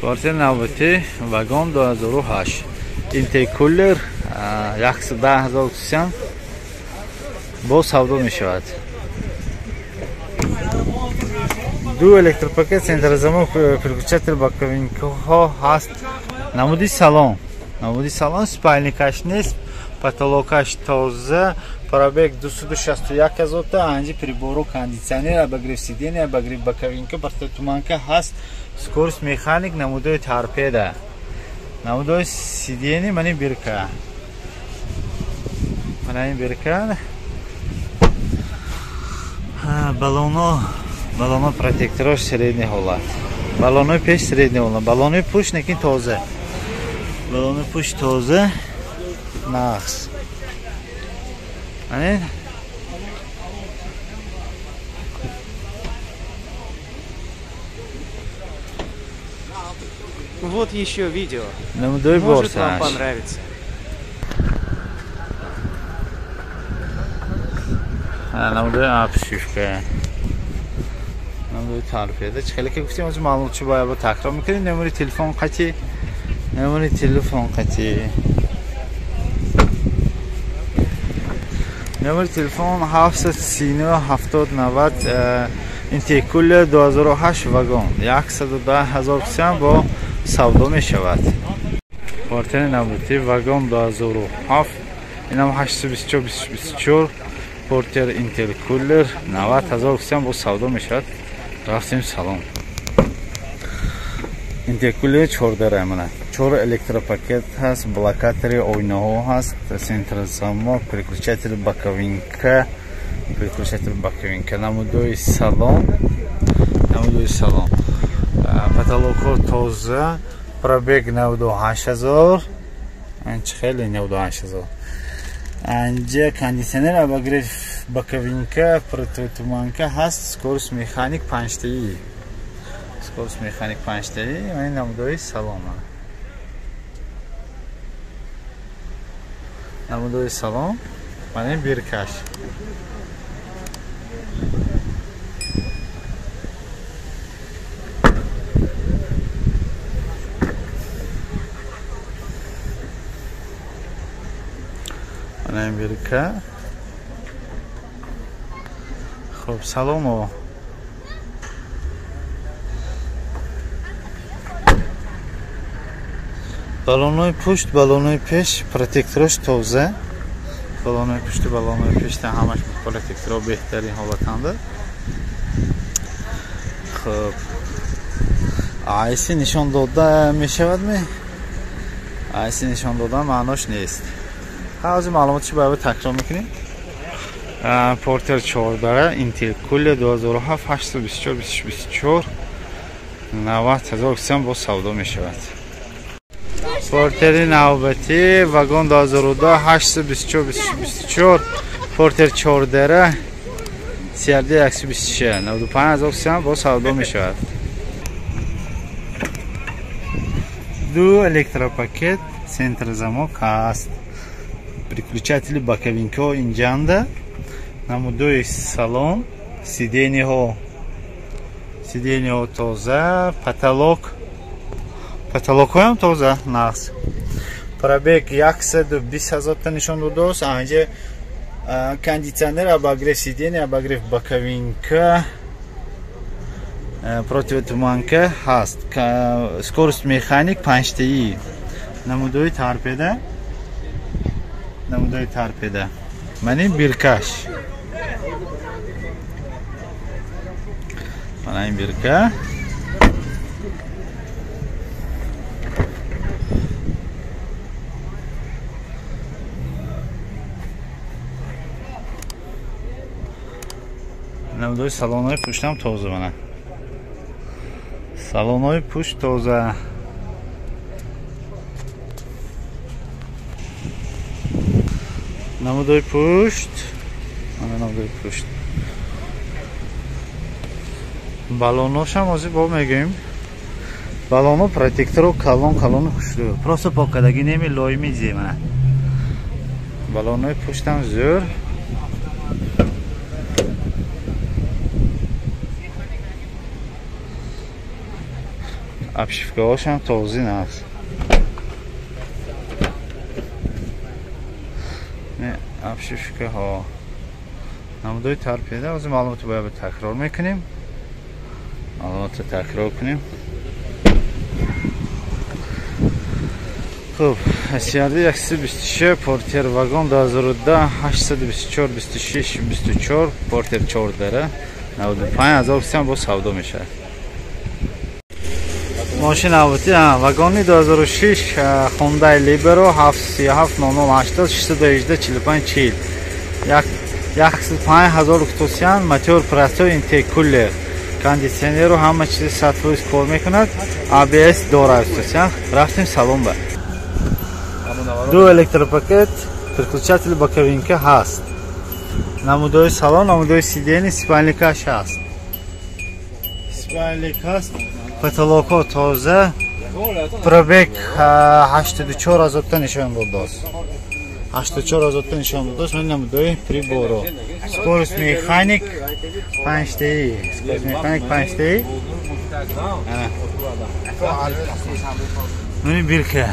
Портер навбати вагон 2008. Интеркулер 110 000 сом бо савдо мешавад. Ду электропакет, центрозамок, переключатель боковинкаҳо ҳаст. Намуди салон. Намуди салон спальникаш нест, потолокаш тоза, пробег 261 000 та, анҷи прибору кондитсионер, обогрев сиденья, обогрев боковинка, противотуманка ҳаст. Скорость механик, намудои торпеда. Намудои сиденья, мани бирка. Мана ин бирка. Баллоно протекторош средний ҳолат. Баллонои пеш средний ҳолат. Баллонои пушт лекин тоза. Баллонои пушт тоза. Нақс. Ане? Вот еще видео. Может, вам понравится. Намудои обшивка. Намудои торпеда. Хеле ки гуфтем, аз маълумчи бояд бо такрор мекунем. Номери телефон қатӣ. Номери телефон қатӣ. Номери телефон 739 70 90. Интеркулер 2008 вагон 110 000 сом бо савдо мешавад. Портери навбати вагон 2007, инам 824 24, портер интеркулер 90 000 сом бо савдо мешавад. Рафтем салон. Интеркулер 14 мана. 4 электропакет ҳаст, блокатори ойнаҳо ҳаст, центрозамок, переключатель боковинка, переключатель боковинка, намудои салон, намудои салон. Потолокҳо тоза, пробег 98 000. Анчи хеле 98 000. Анҷа кондитсионер, обогрев боковинка, противотуманка ҳаст, скорость механик 5 таи. Скорость механик 5 таи, ин намудои салон. Намудои салон, мана ин биркаш. Мана ин бирка. Хуб, саломо. Баллонои пушт, баллонои пеш, протекторош тоза. Баллонои пушту баллонои пешта ҳамаш протекторо беҳтарин ҳолатанда. Хуб. Айси нишон дода мешавад ми? Айси нишон дода маънош нест. Ҳозир маълумотшо бояд такрор мекунем. Портер 14, интеркулер 2007, 824 24, 90 000 сом бо савдо мешавад. Портери навбати вагон 2002, 824 24, портер 14, CRD 126, 95 000 сом бо савдо мешавад. Ду электропакет, центрозамок ҳаст. Переключатели боковинкаҳо инҷанда. Намудои салон, сиденьяҳо, сиденьяҳо тоза, потолок, потолокҳоям тоза, нақс. Пробег 120 000 та нишон додааст. Анҷа кондитсионер, обогрев сиденья, обогрев боковинка, противотуманка ҳаст. Скорость механик 5 таи. Намудои торпеда, намудои торпеда. Мани биркаш. Мана ин бирка. Намудои салонҳои пуштам тоза мана. Салонҳои пушт тоза. Намудои пушт, мана намудои пушт. Баллоношам ҳозир бо мегӯем. Баллоно протекторо калон калони хушрӯ. Просто покадаги неми лоими зема. Баллонои пуштам зӯр. Обшивкаҳошам тозӣ нағз. Обшивкаҳо. Намудои торпеда. Ҳозир маълумотро бояд такрор мекунем. Маълумотро такрор кунем. Хуб, CRD 126 Портер вагон 2010 824 26 24 Портер 4 дара 95 000 бо савдо мешавад. Мошин авти вагони 2006 Hyundai Libero 737 0080 618 45 40 105 000 мотор простой интеркулер кондитсионеру ҳама чизи 100% кор мекунад, ABS дорад. Рафтем салон ба. Ду электропакет, переключатель боковинка ҳаст. Намудои салон, намудои сидени, спальникаш ҳаст. Спальник ҳаст, потолокҳо тоза, пробег 84 000 нишон додааст. 84 000 нишон додааст. Ман намудои приборо. Скорость механик 5 ти, скорость механик 5 ти. Мани бирка.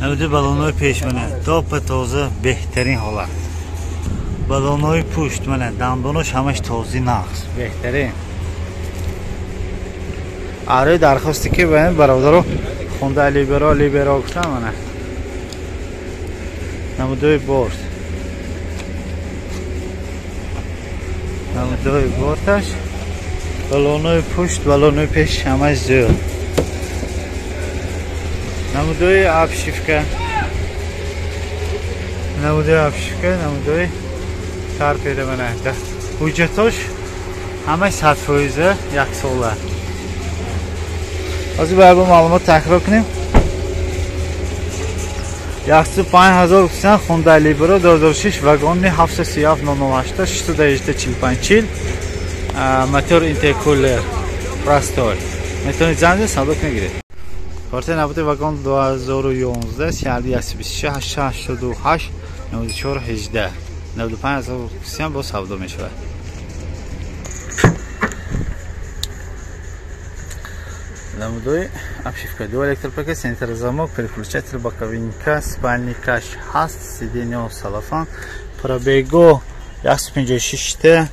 Намуди балонҳои пеш мана топа тоза, беҳтарин ҳолат. Балонҳои пушт мана дандонош ҳамаш тозӣ нағз, беҳтарин. Арои дархосте ки бародаро Honda Libero гуфтам мана. Намудои борт. Намудои борташ. Балонҳои пушт, балонҳои пеш ҳамаш зиёд. Намудои обшивка. Намудои обшивка, намудои торпеда мана. Ҳуҷҷатош ҳамаш 100% як сола. Ҳозир бояд бо маълумот такрор кунем. 105 000 Honda Libero 2006 вагони 737 008 618 45 40 мотор интеркулер простой. Метавонед занг занед, савдо кунед, гиред. Портер набуди вагон 2011 CRD 126 888 94 18 95 000 бо савдо мешавад. Намудои обшивка, ду электропакет, центрозамок, переключатель, боковинка, спальникаш ҳаст, сиденье салафан, пробего 156,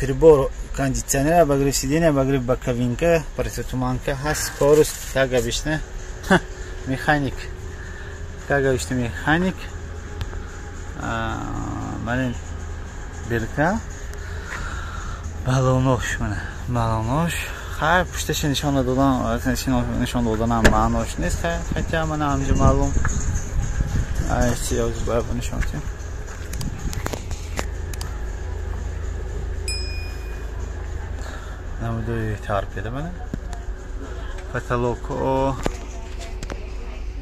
прибор кондиционер, обогрев сиденья, обогрев боковинка, противотуманка ҳаст, скорость, как обычно, механик, как обычно механик, мана бирка, балонош, мана балонош. Хайр, пушташи нишон додан, нишон доданам маънош нест, хотя мана ҳамҷо маълум. Ай, сиёз бояд нишон диҳем. Намудои торпеда мана. Потолокҳо,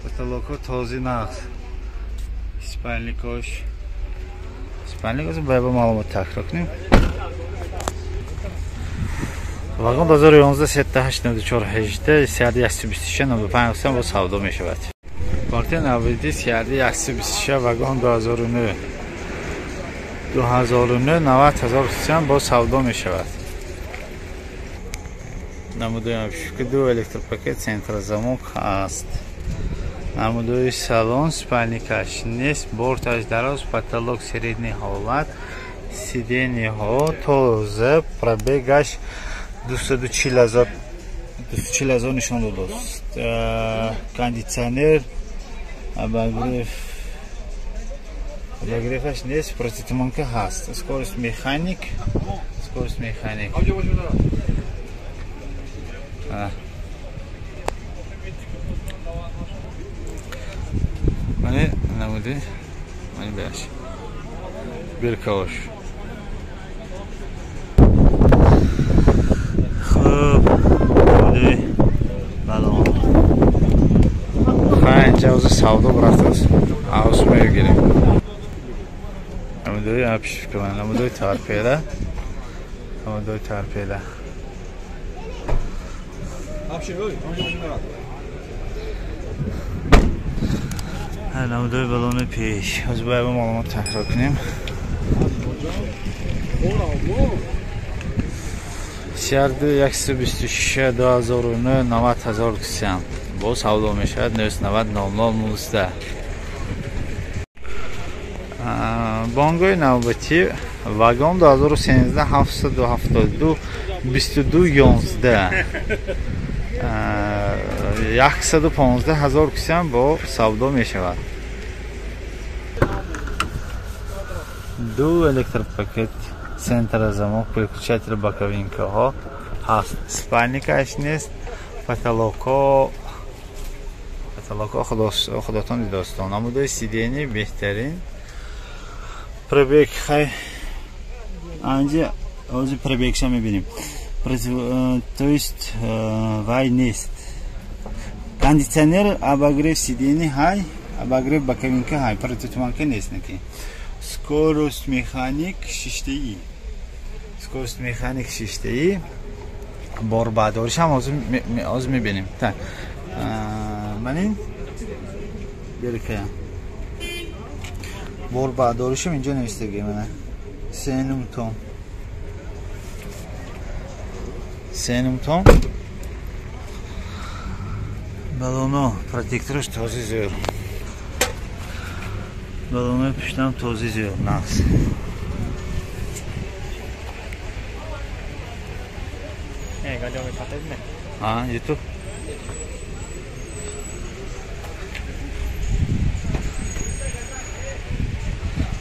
потолокҳо тозӣ нағз. Спальникош. Спальникош бояд бо маълумот такрор кунем. Вагон 2011 78 94 18 CRD 126 95 бо савдо мешавад. Портер навиди CRD 126 вагон 2009 2009 90 000 бо савдо мешавад. Намудои обшивка, ду электропакет, центрозамок ҳаст. Намудои салон, спальникаш нест, борташ дароз, потолок средний ҳолат, сиденьеҳо тоза, пробегаш 240 000 нишон додааст. Кондитсионер, обогрев, обогреваш нест, противотуманка ҳаст. Скорость механик, скорость механик. Мани намуди, мани беш. Биркаош. Хуб, намудои балон. Хай, инҷа ҳозир савдо рафтааст. Авз мегирем. Намудои обшивка, намудои торпеда. Намудои торпеда. Намудои балони пеш. Ҳозир бояд бо маълумот такрор кунем. Сиарду 126 2009 90 ҳазор кисиам. Бо савдо мешавад 990 00 19. Бонгои навбатӣ вагон 2013 772 22 11 115 ҳазор кисиам бо савдо мешавад. Ду электропакет центра замок, переключатель боковинкаҳо ҳаст. Спальникаш нест, потолокҳо худотон дидостон. Намудои сидени беҳтарин. Пробег хай анҷа ҳозир пробегша мебинем. То есть вай нест. Кондиционер, обогрев сидени ҳай, обогрев боковинка ҳай, противотуманка нест наки. Скорость механик шиштаи. Скорость механик шиштаи. Борбардориш ҳам ҳозир мебинем. Так. Ман ин берикая. Борбардоришам инҷо навиштагӣ мана. 3.5 тон. 3.5 тон. Балоно протектораш тоза зӯр. Балонои пуштам тоза зӯр нақс. YouTube.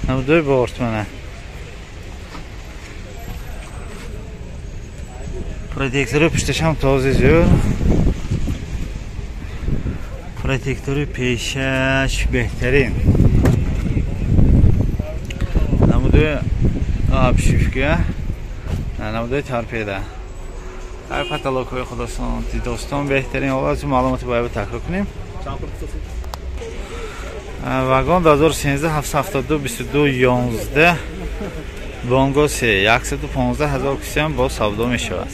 Намудои борт мана. Протектори пушташам тоза зӯр. Протектори пешаш беҳтарин. Намудои обшивка, намудои торпеда. Ҳар потолокҳои худосон дидостон беҳтарин. Ҳоло маълумоти бояд такрор кунем. Вагон 2013 772 22 11 Бонго 3 115 ҳазор кисиам бо савдо мешавад.